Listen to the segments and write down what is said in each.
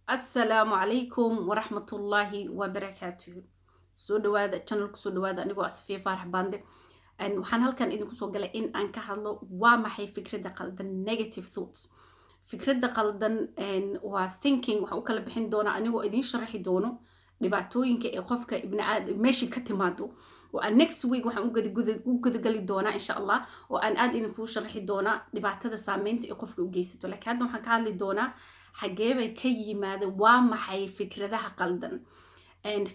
Assalaamu calaykum waraxmatullaahi wabarakaatuhu. Soo dhawaada channelku, soo dhawaada. Anigoo Asafiya Faarax Baande, waxaan halkan idinku soo galay in aan ka hadlo waa maxay fikradda qaldan, negative thoughts. Fikradda qaldan waa thinking. Waxaan u kala bixin doonaa anigoo idiin sharaxi doono dhibaatooyinka ee qofka ibni aadam meeshii ka timaado, oo aan next week waxaan u gudagali doonaa, insha Allah, oo aan aad idinkuu sharaxi doonaa dhibaatada saameynta ee qofka u geysato. Laakiin hadda waxaan ka hadli doonaa xagee bay ka yimaadeen, waa maxay fikradaha qaldan.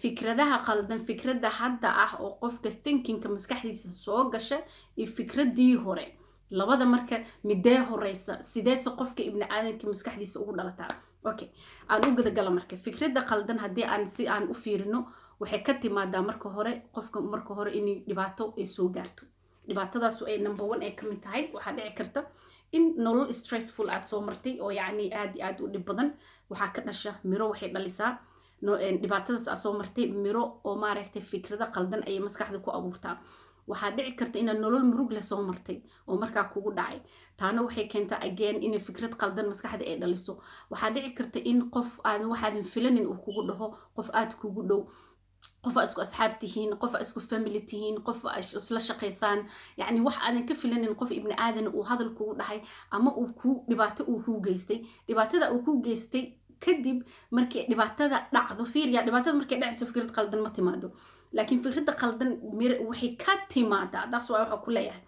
Fikradaha qaldan, fikradda hadda ah oo qofka thinkingka maskaxdiisa soo gasha iyo fikraddii hore, labada marka midee horeysa? Sideese qofka ibni aadamka maskaxdiisa ugu dhalataa? Okay, aan u gudagalo. Marka fikradda qaldan haddii aan si aan u fiirino, waxay ka timaadaa marka hore qofka, marka hore inay dhibaato ay soo gaarto. Dhibaatadaas ay number one ay kamid tahay. Waxaa dhici karta in nolol stressful aad soo martay oo yacni aad iyo aad u dhib badan. Waxaa ka dhasha miro, waxay dhalisaa dhibaatadaas aad soo martay miro oo maaragtay fikrado qaldan ayay maskaxda ku abuurtaa. Waxaa dhici karta inaad nolol murug leh soo martay oo markaa kugu dhacay. Taana waxay keentaa again inay fikrad qaldan maskaxda ay dhaliso. Waxaa dhici karta in qof aadan waxaadan filanin uu kugu dhaho, qof aad kugu dhow, qof aa isku asxaab tihiin, qof aa isku family tihiin, qof aa isla shaqaysaan, yacni wax aadan ka filanin qof ibni aadan uu hadal kugu dhahay ama uu ku dhibaato uu kuu geystay. Dhibaatada uu kuu geystay kadib, markii dhibaatada dhacdo, fiiriya, dhibaatada markay dhacayso fikrad qaldan ma timaado, laakiin fikradda qaldan waxay ka timaadaa. Taas waa waxaa ku leeyahay,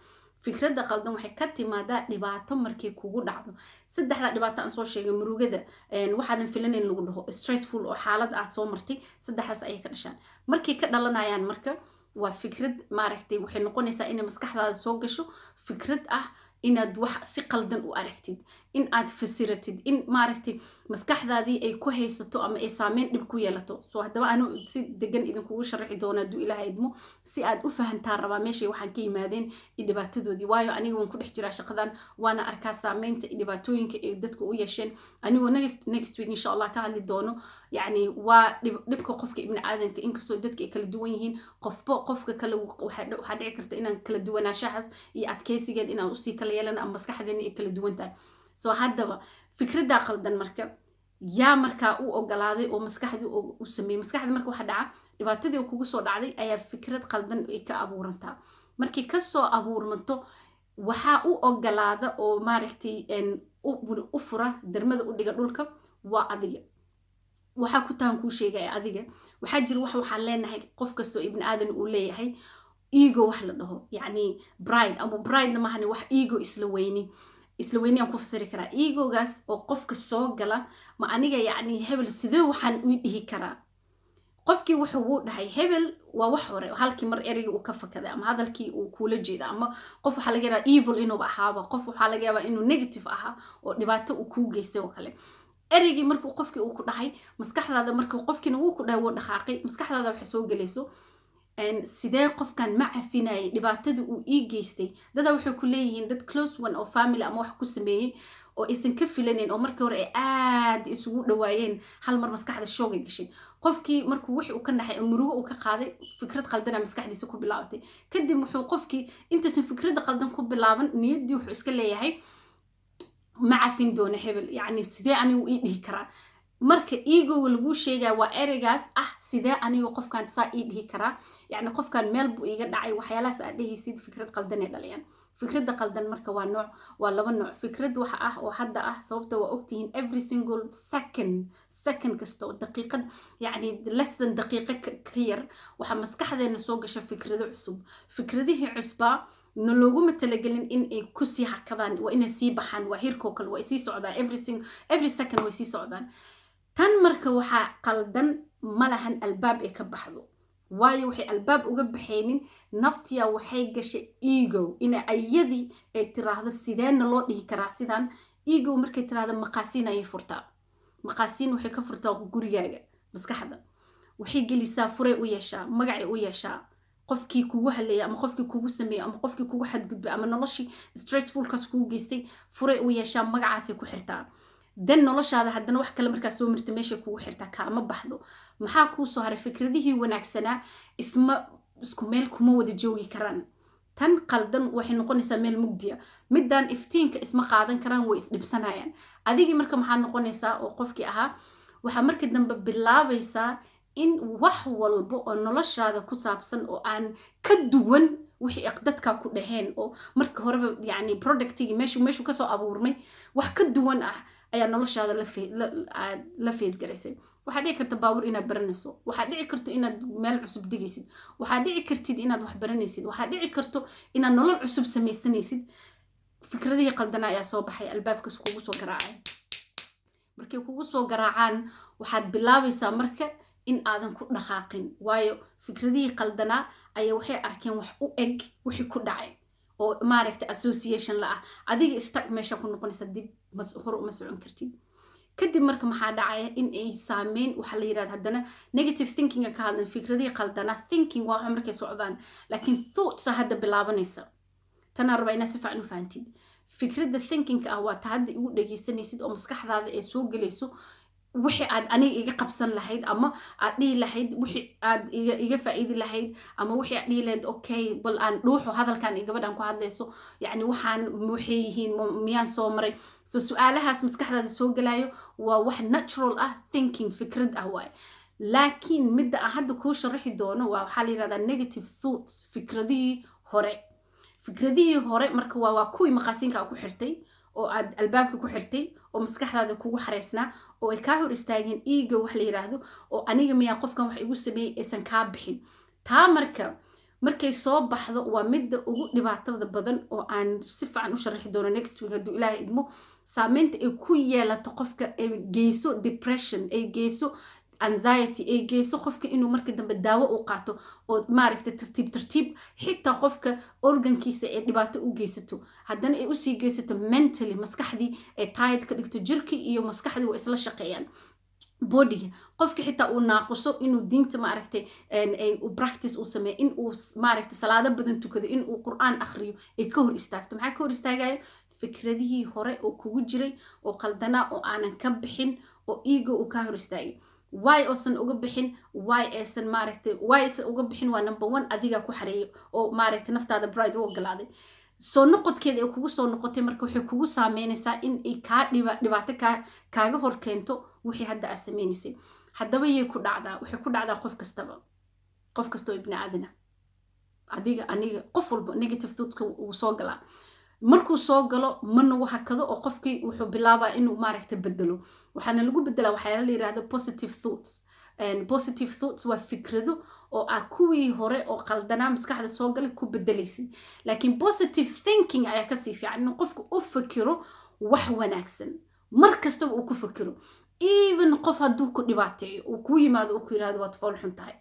fikradda qaldan waxay ka timaadaa dhibaato markay kugu dhacdo. Saddexda dhibaato aan soo sheegay, murugada, waxaadan filanayn lagu dhaho, stressful oo xaalad aad soo martay, saddexdaas ayay ka dhashaan. Markay ka dhalanayaan marka waa fikrad maaragtay, waxay noqonaysaa inay maskaxdaada soo gasho fikrad ah inaad wax si qaldan u aragtid, in aad fasiratid, in maaragtay maskaxdaadii ay ku haysato ama ay saameyn dhib ku yeelato. So haddaba anu si degan idinkugu sharaxi doono hadduu Ilaaha idmo, si aad u fahantaan rabaa meeshay waxaan ka yimaadeen iyo dhibaatadoodii. Waayo aniga waan ku dhex jiraa shaqadan, waana arkaa saameynta iyo dhibaatooyinka ay dadka u yeesheen. Anigoo next week, insha Allah, ka hadli doono yacni waa dhibka qofka ibni aadanka. Inkastoo dadka ay kala duwan yihiin, qofba qofka kale waxaa dhici karta inaan kala duwanaanshahaas iyo adkeysigeed inaan usii kala yeelano ama maskaxdeena ay kala duwan tahay. So haddaba fikraddaa qaldan marka yaa markaa u ogolaaday oo maskaxdii u sameeyey? Maskaxda marka waxa dhaca, dhibaatadii oo kugu soo dhacday ayaa fikrad qaldan ay ka abuurantaa. Markay kasoo abuurmanto, waxaa u ogolaada oo maaragtay u fura, darmada u dhiga dhulka, waa adiga. Waxaa ku tahan kuu sheegaya adiga. Waxaa jira wax waxaan leenahay, qof kastoo ibni aadan uu leeyahay ego wax la dhaho, yacni pride ama pridena maahane, wax ego, isla weyni. Isla weyni aan ku fasiri karaa egogaas oo qofka soo gala. Ma aniga, yacni hebel sidee waxaan ii dhihi karaa? Qofkii wuxuu wuu dhahay hebel waa wax hore halkii mar ereyga uu ka fakaday ama hadalkii uu kuula jeeda, ama qof waxaa laga yaabaa evil inuuba ahaaba, qof waxaa laga yaabaa inuu negative ahaa oo dhibaato uu kuu geystay oo kale. Ereygii markuu qofkii uu ku dhahay, maskaxdaada markuu qofkiina wuu ku dhahay, wuu dhaqaaqay, maskaxdaada waxay soo gelayso: sidee qofkan ma cafinayay dhibaatada uu ii geystay? Dadaa waxay ku leeyihiin, dad close one oo family ama wax ku sameeyey oo aysan ka filanayn, oo markii hore ay aad isugu dhawaayeen, hal mar maskaxda shoogay gashay. Qofkii markuu wixii uu ka naxay oo murugo uu ka qaaday, fikrad qaldana maskaxdiisa ku bilaabatay. Kadib wuxuu qofkii intaysan fikradda qaldan ku bilaaban, niyaddii wuxuu iska leeyahay: ma cafin doono hebel, yacni sidee anigu ii dhihi karaa? Marka egoga laguu sheegaya waa ereygaas ah: sidee aniga qofkan saa ii dhihi karaa? Yacni qofkan meel buu iiga dhacay. Waxyaalahaas aad dhehaysid fikrad qaldanay dhalayaan. Fikradda qaldan marka waa nooc, waa laba nooc. Fikrad waxa ah oo hadda ah, sababta waa ogtihiin, every single second, second kasta oo daqiiqad, yacni less than daqiiqo ka yar, waxaa maskaxdeena soo gasha fikrado cusub. Fikradihii cusbaa na looguma talagelin in ay kusii hakadaan, waa inay sii baxaan, waa hirkoo kale, waa sii socdaan, every second way sii socdaan. Tan marka waxaa qaldan ma lahan albaab ay ka baxdo. Waayo waxay albaab uga baxaynin? Naftiya waxay gashay ego, ina ayadii ay tiraahdo: sideena loo dhihi karaa sidaan? Ego markay tiraahdo, maqaasiin ayay furtaa. Maqaasiin waxay ka furtaa gurigaaga maskaxda, waxay gelisaa, furay u yeeshaa, magacay u yeeshaa qofkii kugu haleeyay ama qofkii kugu sameeyey ama qofkii kugu xadgudbay ama noloshii stressfulkaas kugu geystay. Furay u yeeshaa, magacaasay ku xirtaa. Dan noloshaada haddana wax kale markaa soo marta, meeshay kugu xirtaa, kaama baxdo. Maxaa kuu soo haray? Fikradihii wanaagsanaa isma isku meel kuma wada joogi karaan. Tan qaldan waxay noqonaysaa meel mugdiya, middan iftiinka isma qaadan karaan, way isdhibsanayaan. Adigii marka maxaa noqonaysaa oo qofkii ahaa? Waxaa markii dambe bilaabaysaa in wax walba oo noloshaada ku saabsan oo aan ka duwan wixii dadkaa ku dhaheen oo marka horeba, yacni productigii meeshu kasoo abuurmay, wax ka duwan ah ayaa noloshaada aad la face garaysay. Waxaa dhici karta baabuur inaad baranayso, waxaa dhici karto inaad meel cusub degaysid, waxaa dhici kartid inaad wax baranaysid, waxaa dhici karto inaad nolol cusub samaysanaysid. Fikradihii qaldanaa ayaa soo baxay, albaabkaas kugu soo garaacay. Markay kugu soo garaacaan, waxaad bilaabaysaa marka in aadan ku dhaqaaqin, waayo fikradihii qaldanaa ayaa waxay arkeen wax u eg wixii ku dhacay oo maaragtay association la ah. Adiga stuck meesha ku noqonaysa, dib hore uma socon kartid. Kadib marka maxaa dhacaya? In ay saameyn waxaa la yirahda haddana negative thinking ka hadlan. Fikradihii qaldanaa, thinking waa waxa markay socdaan, laakiin thoughts hadda bilaabanaysa. Tanaa rabaa inaad si fiican u fahantid. Fikradda thinkingka ah waa ta hadda igu dhegaysanaysid oo maskaxdaada ay soo gelayso, wixii aad aniga iga qabsan lahayd ama aad dhihi lahayd, wixii aad iga faa'iidi lahayd ama wixii aad dhihi lahayd, "Okay, bal aan dhuuxo hadalkan iyo gabadhan ku hadlayso, yacni waxaan waxay yihiin, miyaan soo maray?" So su-aalahaas maskaxdaada soo gelayo waa wax natural ah, thinking fikrad ah waaye. Laakiin midda aan hadda kuu sharaxi doono waa waxaa la yirahdaa negative thoughts, fikradihii hore. Fikradihii hore marka waa kuwii maqaasiinka aad ku xirtay oo aad albaabka ku xirtay oo maskaxdaada kugu xareysnaa oo ay kaa hor istaageen ego wax la yiraahdo oo "Aniga miyaa qofkan wax igu sameeyey?" aysan kaa bixin. Taa marka markay soo baxdo waa midda ugu dhibaatada badan oo aan si fiican u sharaxi doono next week hadduu Ilaahay idmo. Saameynta ay ku yeelato qofka, ay geyso depression, ay geyso anxiety, ay geyso qofka inuu marka dambe daawo u qaato oo maaragtay tartiib tartiib xitaa qofka organkiisa ay dhibaato u geysato, haddana ay usii geysato mentally, maskaxdii ay tired ka dhigto. Jirkii iyo maskaxdii waa isla shaqeeyaan. Bodyga qofka xitaa uu naaquso, inuu diinta maaragtay practice uu sameeyo, in uu maaragtay salaado badan tukado, in uu Qur'aan akhriyo ay ka hor istaagto. Maxaa ka hor istaagayo? Fikradihii hore oo kugu jiray oo qaldanaa oo aanan ka bixin oo ego uu kaa hor istaagay. Why oosan uga bixin? Why aysan maaragtay, why aysan uga bixin? Waa number one, adigaa ku xareeyay oo maaragtay naftaada pride u ogolaaday. Soo noqodkeeda ay kugu soo noqotay marka waxay kugu saameynaysaa in ay kaa dhibaato kaaga hor keento wixii hadda aad sameynaysay. Haddaba yay ku dhacdaa? Waxay ku dhacdaa qof kastaba, qof kasta oo ibni aadana, adiga, aniga, qof walba. Negative thoughtska wuu soo galaa. Markuu soo galo ma nagu hakado oo qofkii wuxuu bilaabaa inuu maaragta bedelo. Waxaana lagu bedelaa waxyaala la yirahdo positive thoughts. Positive thoughts waa fikrado oo ah kuwii hore oo qaldanaa maskaxda soo galay ku bedelaysid. Laakiin positive thinking ayaa kasii fiican, inuu qofku u fakiro wax wanaagsan mar kastaba uu ku fakiro. Even qof hadduu ku dhibaateeyo, uu kuu yimaado, uu ku yirahdo, "Waad fool xun tahay,"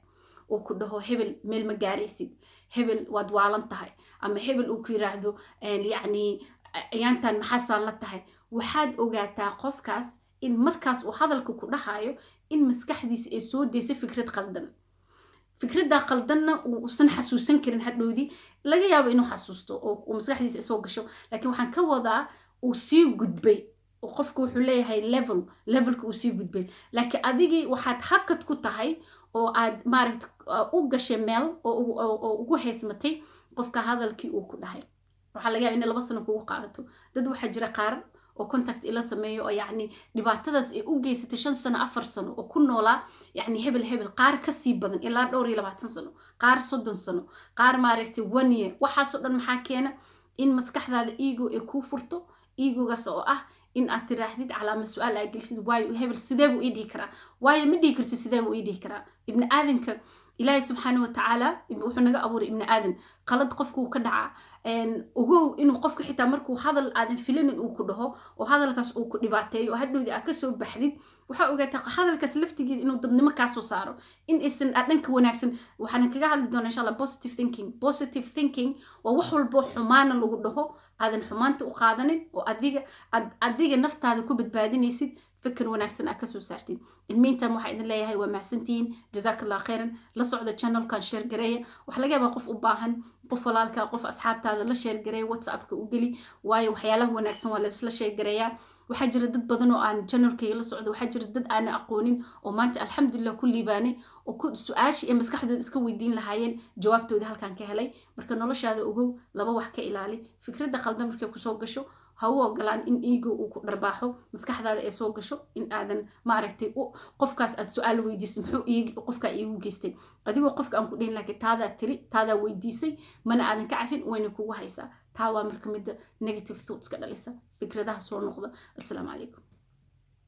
uu ku dhaho, "Hebel meel ma gaaraysid," "Hebel waad waalan tahay," ama hebel uu ku yiraahdo, "Yacni ciyaantan maxaasaan la tahay," waxaad ogaataa qofkaas in markaas uu hadalka ku dhahayo in maskaxdiisa ay soo deysay fikrad qaldan. Fikraddaa qaldanna uusan xasuusan karin hadhowdii. Laga yaabo inuu xasuusto oo uu maskaxdiisa soo gasho, laakiin waxaan ka wadaa uu sii gudbay oo qofku wuxuu leeyahay level, levelka uu sii gudbay. Laakiin adigii waxaad hakad ku tahay oo aad maaragta u gashay meel oo ugu haysmatay qofka hadalkii uu ku dhahay. Waxaa laga yaaba inay 2 sano kugu qaadato. Dad waxaa jira qaar oo contact ila sameeyo oo yacni dhibaatadaas ay u geysatay 5 sano, 4 sano oo ku noolaa, yacni hebel hebel, qaar kasii badan ilaa dhowr iyo labaatan sano, qaar 30 sano, qaar maaragtay one year. Waxaasoo dhan maxaa keena? In maskaxdaada ego ay kuu furto, egogaas oo ah in aad tiraahdid calaama su-aal aad gelisid, "Waayo hebel sidee buu ii dhihi karaa?" Waayo ma dhihi kartid "Sidee buu ii dhihi karaa?" Ibni aadanka Ilaahay subxaana watacaala wuxuu naga abuuray ibni aadan. Qalad qofku ka dhacaa. Ogow inuu qofka xitaa markuu hadal aadan filinin uu ku dhaho oo hadalkaas uu ku dhibaateeyo oo hadhowdii aad kasoo baxdid, waxaa ogaataa hadalkaas laftigeeda inuu dadnimo kaasoo saaro, in aysan dhanka wanaagsan. Waxaan kaga hadli doonaa insha Allah positive thinking. Positive thinking waa wax walboo xumaana lagu dhaho aadan xumaanta u qaadanin oo adiga aad adiga naftaada ku badbaadinaysid, fikir wanaagsan aad kasoo saartid. In meantime, waxaa idin leeyahay waa mahadsantihiin, jazaak Allah khayran. La socda channelkan, share gareeya. Waxaa laga yaabaa qof u baahan, qof walaalka, qof asxaabtaada la share gareeya, WhatsAppka u geli, waayo waxyaalaha wanaagsan waa laisla share gareeyaa. Waxaa jira dad badan oo aan channelkayga la socdo, waxaa jira dad aanan aqoonin oo maanta alxamdulilah ku liibaanay oo ku su-aashii ay maskaxdooda iska weydiin lahaayeen jawaabtooda halkan ka helay. Marka noloshaada ogow, laba wax ka ilaali: fikradda qaldan markay kusoo gasho. Ha u ogolaan in ego uu ku dharbaaxo, maskaxdaada ay soo gasho in aadan, ma aragtay, qofkaas aad su-aal weydiisay: muxuu qofkaa iigu geystay? Adigoo qofka aan ku dhihin, laakiin taadaa tiri, taadaa weydiisay, mana aadan ka cafin, wayna kugu haysaa. Taa waa marka midda negative thoughts ka dhalisa, fikradaha soo noqda. Assalaamu calaykum.